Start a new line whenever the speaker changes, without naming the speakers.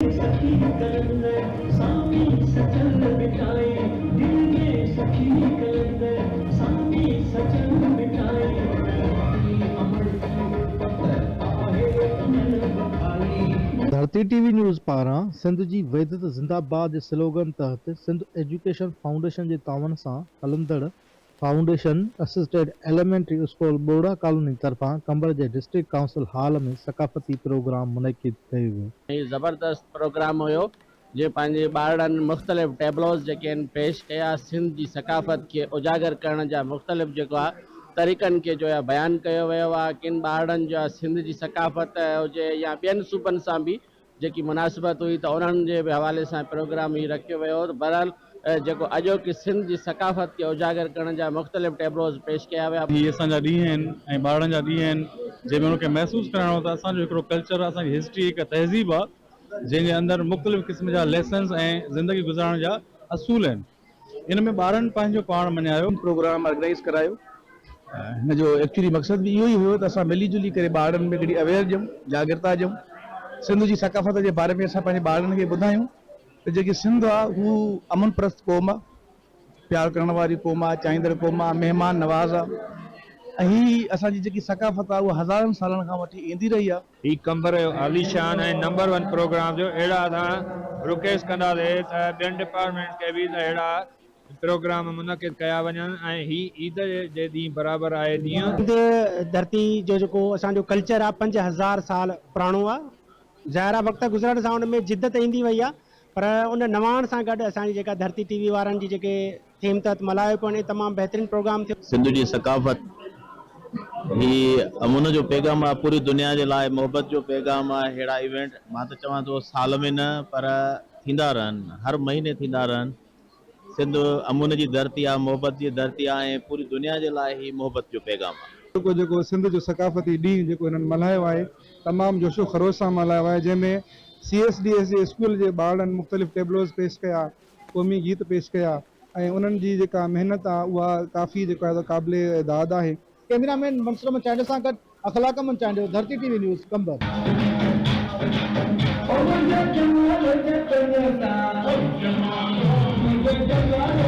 سخي قلندر سامي سچل مٺائي دل ۾ سخي قلندر سامي سچل مٺائي ڌرتي امڙ جي پت آهي انهن بکائي.
ڌرتي ٽي وي نيوز پاران سنڌ جي وحدت زنده باد جي سلوگن تحت سنڌ ايجوڪيشن فائونڊيشن جي تعاون سان هلندڙ foundation assisted elementary school Borra colony طرفان قمبر جي ڊسٽرڪٽ ڪائونسل هال ۾ ثقافتي پروگرام منعقد ڪيو ويو.
هي زبردست پروگرام هيو جنهن پنهنجي ٻارڙن مختلف ٽيبلوز جيڪي آهن پيش ڪيا سنڌ جي ثقافت کي اجاگر ڪرڻ جا مختلف جيڪو آهي طريقن کي جو آهي بيان ڪيو ويو آهي ڪن ٻارڙن جو آهي سنڌ جي ثقافت هجي يا ٻين صوبن سان به جيڪي مناسبت هئي ته انهن جي به حوالي سان پروگرام هي رکيو ويو هو ته بهرحال جيڪو اڄوڪي سنڌ جي ثقافت کي اجاگر ڪرڻ جا مختلف ٽيبلوز پيش ڪيا ويا.
هي اسان جا ڏينهن آهن ۽ ٻارڙن جا ڏينهن آهن جنهن ۾ انهن کي محسوس ڪرائڻو ته اسان جو هڪڙو ڪلچر آهي اسان جي هسٽري هڪ تهذيب آهي جنهن جي اندر مختلف قسم جا ليسنز ۽ زندگي گذارڻ جا اصول آهن. ان ۾ ٻارن پنهنجو پاڻ مڃايو.
پروگرام آرگنائيز ڪرايو. هن جو ايڪچولي مقصد به اهو ئي هيو ته اسان ملي جلي ڪري ٻارڙن ۾ هڪڙي اويئر ڏيون، جاڳرتا ڏيون، سنڌ جي ثقافت جي باري ۾ اسان پنهنجي ٻارڙن کي ٻڌايون ته جيڪي سنڌ آ هو امن پرست قوم آ، پيار ڪرڻ واري قوم آ، چاهيندڙ قوم آ، مهمان نواز آ ۽ هي اسان جي جيڪي ثقافت آ اها هزارن سالن کان وٺي ايندي رهي آ.
هي قمبر جو عاليشان ۽ نمبر ون پروگرام ٿيو اهڙا اسان رڪيسٽ ڪنداسي ته ٻين ڊپارٽمينٽس کي به ته اهڙا پروگرام منعقد ڪيا وڃن ۽ هي عيد جي ڏينهن برابر آهي ڏينهن.
سنڌ ڌرتي جو جيڪو اسان جو ڪلچر آ 5000 سال پراڻو آ ظاهر آ وقت گذرڻ سان ان ۾ جدت ايندي وئي آ پر ان نواڻ سان گڏ اسان جي جيڪا ڌرتي ٽي وي وارن جي جيڪي ٿيم تحت ملهايو پيو وڃي تمام بهترين پروگرام ٿيو.
سنڌ جي ثقافت هي امن جو پيغام آ پوري دنيا جي لاء محبت جو پيغام آ ههڙا ايونٽ مان ته چوان ٿو سال ۾ نه پر ٿيندا رهن هر مهيني ٿيندا رهن سنڌ امن جي ڌرتي آ محبت جي ڌرتي آ ۽ پوري دنيا جي لاء هي محبت جو پيغام آ.
جيڪو جيڪو سنڌ جو ثقافتي ڏينهن جيڪو هنن ملهايو آهي تمام جوش و خروش سان ملهايو آهي جنهن ۾ سي ايس ڊي ايس جي اسڪول جي ٻارڙن مختلف ٽيبلوز پيش ڪيا قومي گيت پيش ڪيا ۽ انهن جي جيڪا محنت آ اها ڪافي جيڪو آهي سو قابل داد آهي.
ڪئميرا مين منصور احمد چانڊيو سان گڏ اخلاق احمد چانڊيو، ڌرتي ٽي وي نيوز، قمبر.
او منهنجا جمال جتن سان. او جمال منهنجا جمال.